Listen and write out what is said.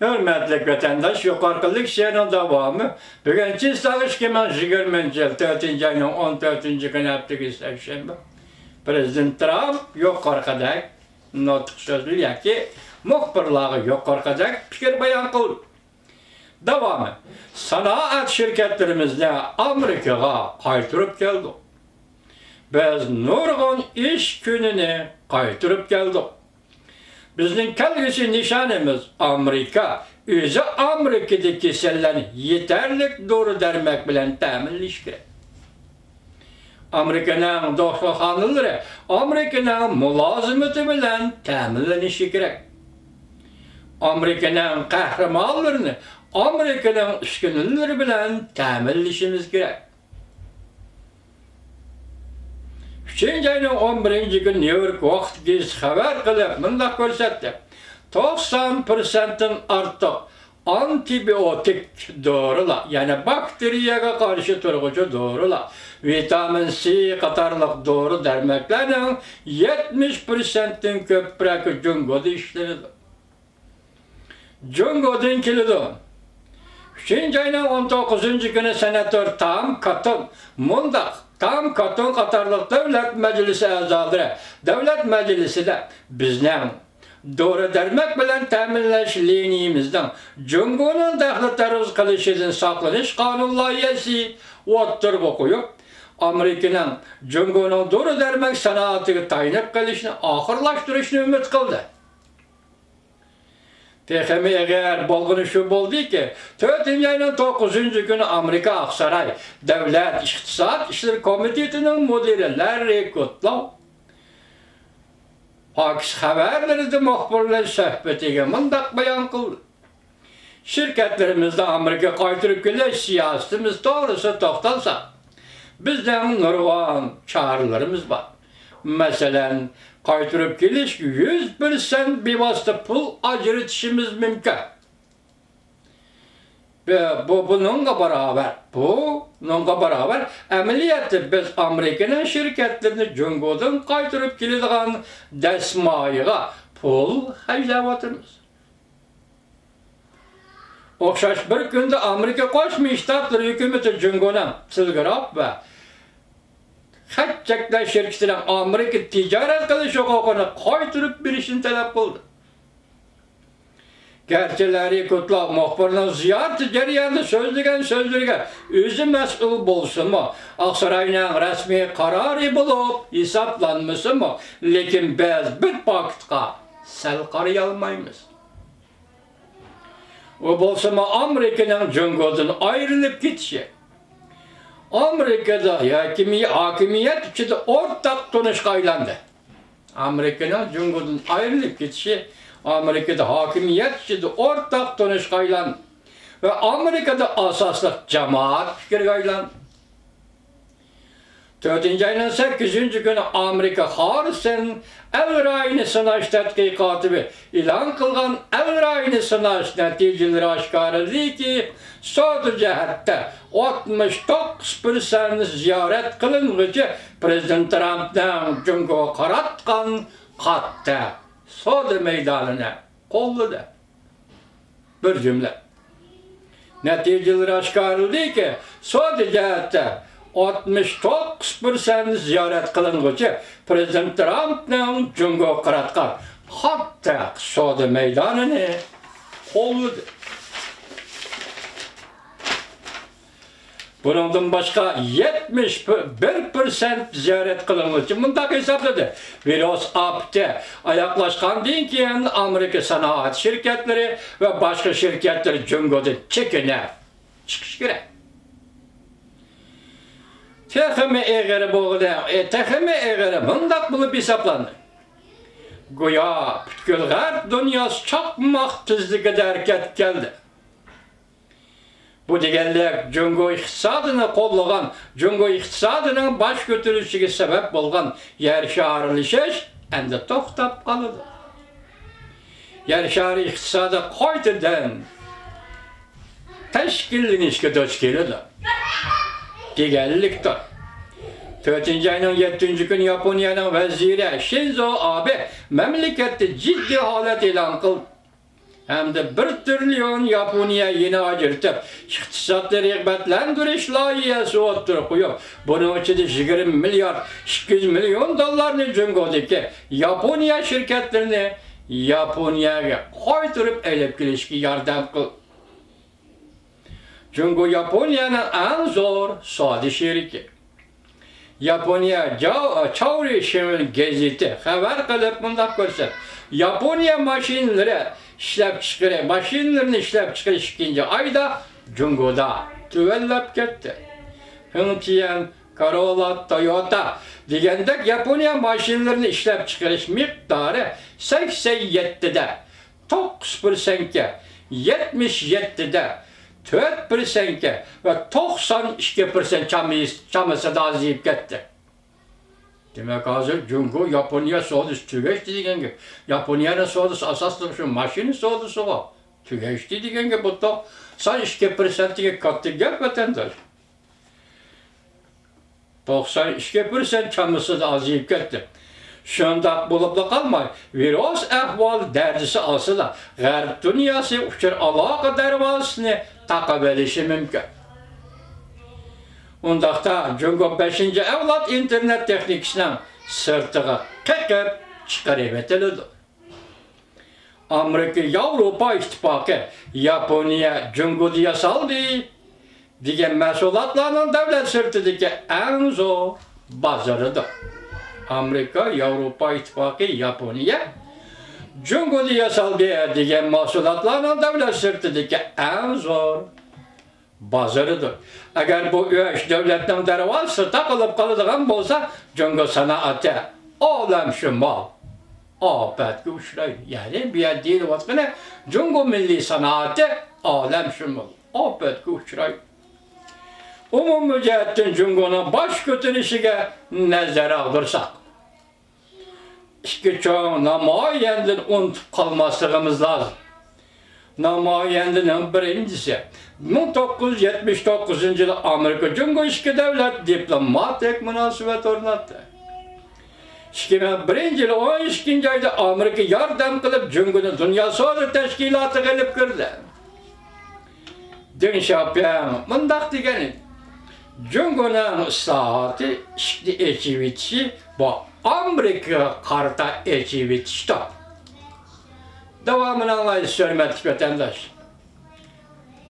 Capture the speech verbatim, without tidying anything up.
ھۆرمەتلىك ۋەتەنداش، يۇقىرىقى لېكسىيەنىڭ داۋامى بۈگۈن چىسلاغ ئىككى مىڭ يىگىرمىنچى يىل تۆتىنچى ئاينىڭ ئون تۆتىنچى كۈنى، ھەپتىكى سەيشەنبە. پىرېزىدېنت ترامپ يۇقىرىقىدەك نۇتۇق سۆزلىدى ياكى مۇخبىرلارغا يۇقىرىقىدەك پىكىر بايان قىلدى. داۋامى. سانائەت شىركەتلىرىمىزنى ئامېرىكىغا قايتۇرۇپ كەلدۇق. بىز نۇرغۇن ئىش كۈنىنى قايتۇرۇپ كەلدۇق. بىزنىڭ كەلگۈسى نىشانىمىز ئامېرىكا. ئۆزى ئامېرىكىدىكى كېسەللەرنى يېتەرلىك دورا-دەرمەك بىلەن تەمىنلىشى كېرەك. ئامېرىكىنىڭ دوختۇرخانىلىرى ئامېرىكىنىڭ مۇلازىمىتى بىلەن تەمىنلىنىشى كېرەك. ئامېرىكىنىڭ قەھرىمانلىرىنى ئامېرىكىنىڭ ئۈسكۈنىلىرى بىلەن تەمىنلىشىمىز كېرەك. ئۈچىنچى ئاينىڭ ئون بىرىنچى كۈنى نيۇ يورك ۋاقىت گېزىتى خەۋەر قىلىپ مۇنداق كۆرسەتتى: توقسان پىرسەنتتىن ئارتۇق ئانتىبىيوتىك دورىلار، يەنى باكتېرىيەگە قارشى تۇرغۇچى دورىلار، ۋىتامىن سى قاتارلىق دورا-دەرمەكلەرنىڭ يەتمىش پىرسەنتتىن كۆپرەكى جۇڭگودا ئىشلىنىدۇ. جۇڭگودىن كېلىدۇ. ئۈچىنچى ئاينىڭ ئون توققۇزىنچى كۈنى سېناتور تام كاتون مۇنداق، تام كاتون قاتارلىق دۆلەت مەجلىسى ئەزالىرى دۆلەت مەجلىسىدە بىزنىڭ دورا-دەرمەك بىلەن تەمىنلەش لىنىيىمىزنىڭ جۇڭگونىڭ دەخلى-تەرۇز قىلىشىدىن ساقلىنىش قانۇن لايىھەسى ئوتتۇرىغا قويۇپ، ئامېرىكىنىڭ جۇڭگونىڭ دورا-دەرمەك سانائىتىگە تايىنىپ قېلىشنى ئاخىرلاشتۇرۇشنى ئۈمىد قىلدى. تېخىمۇ ئېغىر بولغىنى شۇ بولدىكى، تۆتىنچى ئاينىڭ توققۇزىنچى كۈنى ئامېرىكا ئاقساراي دۆلەت ئىقتىساد ئىشلىرى كومىتېتىنىڭ مۇدىرى لاررى كۇدلوۋ پاكس خەۋەرلىرىدە مۇخبىر بىلەن سۆھبىتىگە مۇنداق بايان قىلدى: شىركەتلىرىمىزنى ئامېرىكىغا قايتۇرۇپ كېلىش سىياسىتىمىز توغرىسىدا توختالساق، بىزنىڭ نۇرغۇن چارىلىرىمىز بار. مەسىلەن، قايتۇرۇپ كېلىشكە يۈز پىرسەنت بىۋاسىتە پۇل ئاجرىتىشىمىز مۇمكىن. بۇ، بۇ، بۇنىڭغا باراۋەر، بۇنىڭغا باراۋەر ئەمەلىيەتتە بىز ئامېرىكىنىڭ شىركەتلىرىنى جۇڭگودىن قايتۇرۇپ كېلىدىغان دەسمايىغا پۇل خەجلەۋاتىمىز. ئوخشاش بىر كۈندە ئامېرىكا قوشما شتاتلىرى ھۆكۈمىتى جۇڭگونىڭ تېلېگراف ۋە خەت چەكلەش شىركىتىنىڭ ئامېرىكىدا تىجارەت قىلىش ھوقۇقىنى قايتۇرۇپ بېرىشنى تەلەپ قىلدى. گەرچە لاررى كۇدلوۋ مۇخبىرنىڭ زىيارىتى جەريانىدا سۆزلىگەن سۆزلىرىگە ئۆزى مەسئۇل بولسىمۇ، ئاقساراينىڭ رەسمىي قارارى بولۇپ ھېسابلانمىسىمۇ، لېكىن بىز بىر پاكىتقا سەل قارىيالمايمىز. ئۇ بولسىمۇ ئامېرىكىنىڭ جۇڭگودىن ئايرىلىپ كېتىشى ئامېرىكىدا ھاكىمىي-، ھاكىمىيەت ئىچىدە ئورتاق تونۇشقا ئايلاندى. ئامېرىكىنىڭ جۇڭگودىن ئايرىلىپ كېتىشى ئامېرىكىدا ھاكىمىيەت ئىچىدە ئورتاق تونۇشقا ئايلاندى ۋە ئامېرىكىدا ئاساسلىق جامائەت پىكرىگە ئايلاندى. تۆتىنچى ئاينىڭ سەككىزىنچى كۈنى ئامېرىكا خارسېن ئەل رايىنى سىناش تەتقىقاتى ئېلان قىلغان ئەل رايىنى سىناش نەتىجىلىرى ئاشكارىلىدىكى، سودا جەھەتتە ئاتمىش توققۇز پىرسەنت زىيارەت قىلىنغۇچى پىرېزىدېنت ترامپنىڭ جۇڭگوغا قاراتقان قاتتىق سودا مەيدانىنى قوللىدى. بىر جۈملە. نەتىجىلىرى ئاشكارىلىدىكى، سودا جەھەتتە ئاتمىش توققۇز پىرسەنت زىيارەت قىلىنغۇچى پىرېزىدېنت ترامپنىڭ جۇڭگوغا قاراتقان قاتتىق سودا مەيدانىنى قوللىدى. بۇنىڭدىن باشقا، يەتمىش بىر پىرسەنت زىيارەت قىلىنغۇچى مۇنداق ھېسابلىدى: ۋىرۇس ئاپىتى ئاياغلاشقاندىن كېيىن، ئامېرىكا سانائەت شىركەتلىرى ۋە باشقا شىركەتلەر جۇڭگودىن چېكىنىپ چىقىشى كېرەك. تېخىمۇ ئېغىرى بولغىنى، ئە، تېخىمۇ ئېغىرى مۇنداق بولۇپ ھېسابلاندى: گويا پۈتكۈل غەرب دۇنياسى چاقماق تېزلىكىدە ھەرىكەتكە كەلدى. بۇ دېگەنلىك، جۇڭگو ئىقتىسادىنى قوللىغان، جۇڭگو ئىقتىسادىنىڭ باش كۆتۈرۈشىگە سەۋەب بولغان يەر شارىلىشىش ئەمدى توختاپ قالىدۇ. يەر شارى ئىقتىسادى قايتىدىن تەشكىللىنىشكە دۇچ كېلىدۇ دېگەنلىكتۇر. تۆتىنچى ئاينىڭ يەتتىنچى كۈنى ياپونىيەنىڭ ۋەزىرى شىنزو ئابې مەملىكەتتە جىددىي ھالەت ئېلان قىلدى. ئەمدى بىر تىرىليون ياپونىيە يېنى ئاجرىتىپ، ئىقتىسادنى رىغبەتلەندۈرۈش لايىھەسى ئوتتۇرىغا قويۇپ، بۇنىڭ ئىچىدە يىگىرمە مىليارد ئىككى يۈز مىليون دوللارنى جۇڭگودىكى ياپونىيە شىركەتلىرىنى ياپونىيەگە قايتۇرۇپ ئېلىپ كېلىشكە ياردەم قىل. جۇڭگو ياپونىيەنىڭ ئەڭ زور سودا شېرىكى. ياپونىيە جاۋ-، چاۋرى شىنۋېن گېزىتى خەۋەر قىلىپ مۇنداق كۆرسەت، ياپونىيە ماشىنىلىرى ئىشلەپچىقىرى-، ماشىنىلىرىنى ئىشلەپچىقىرىش ئىككىنچى ئايدا جۇڭگودا تۆۋەنلەپ كەتتى. خېڭتيەن، كاروللا، تويوتا دېگەندەك ياپونىيە ماشىنىلىرىنى ئىشلەپچىقىرىش مىقدارى سەكسەن يەتتىدە توققۇز پىرسەنتكە، يەتمىش يەتتىدە تۆت پىرسەنتكە ۋە توقسان ئىككى پىرسەنت چامىسى-، چامىسىدا ئازىيىپ كەتتى. دېمەك، ھازىر جۇڭگو، ياپونىيە سودىسى تۈگەشتى دېگەن گەپ. ياپونىيەنىڭ سودىسى ئاساسلىق شۇ ماشىنا سودىسىغۇ. تۈگەشتى دېگەن گەپ، بۇ توقسان ئىككى پىرسەنتكە كاتتا گەپ، ۋەتەنداش. توقسان ئىككى پىرسەنت چامىسىدا ئازىيىپ كەتتى. شۇنداق بولۇپلا قالماي، ۋىرۇس ئەھۋالى دەرىجىسى ئاستىدا غەرب دۇنياسى ئۇچۇر ئالاقە دەرۋازىسىنى تاقىۋېلىشى مۇمكىن. ئۇنداقتا جۇڭگو بەشىنچى ئەۋلاد ئىنتېرنېت تېخنىكىسىنىڭ سىرتىغا قېقىپ چىقىرىۋېتىلىدۇ. ئامېرىكا ياۋروپا ئىتتىپاقى ياپونىيە جۇڭگودا ياسالدى دېگەن مەھسۇلاتلارنىڭ دۆلەت سىرتىدىكى ئەڭ زور بازىرىدۇر. ئامېرىكا ياۋروپا ئىتتىپاقى ياپونىيە جۇڭگودا ياسالدى دېگەن مەھسۇلاتلارنىڭ دۆلەت سىرتىدىكى ئەڭ زور بازىرىدۇر. ئەگەر بۇ ئۈچ دۆلەتنىڭ دەرۋازىسى تاقىلىپ قالىدىغان بولسا، جۇڭگو سانائىتى ئالەمشۇمۇل ئاپەتكە ئۇچرايدۇ. يەنى بۇ يەردە دېيىلىۋاتقىنى جۇڭگو مىللىي سانائىتى ئالەمشۇمۇل ئاپەتكە ئۇچرايدۇ. ئومۇمىي جەھەتتىن جۇڭگونىڭ باش كۆتۈرۈشىگە نەزەر ئاغدۇرساق، ئىككى چوڭ نامايەندىنى ئۇنتۇپ قالماسلىقىمىز لازىم. نامايەندىنىڭ بىرىنچىسى، مىڭ توققۇز يۈز يەتمىش توققۇزىنچى يىلى ئامېرىكا جۇڭگو ئىككى دۆلەت دىپلوماتىك مۇناسىۋەت ئورناتتى. ئىككى مىڭ بىرىنچى يىلى ئون ئىككىنچى ئايدا ئامېرىكا ياردەم قىلىپ، جۇڭگونى دۇنيا سودا تەشكىلاتىغا ئېلىپ كىردى. دېڭ شياۋپىڭ مۇنداق دېگەن ئىدى، جۇڭگونىڭ ئىسلاھاتى، ئىشىكنى ئېچىۋېتىشى، بۇ ئامېرىكىغا قارىتا ئېچىۋېتىشتۇر. داۋامىنى ئاڭلايسىز، ھۆرمەتلىك ۋەتەنداش.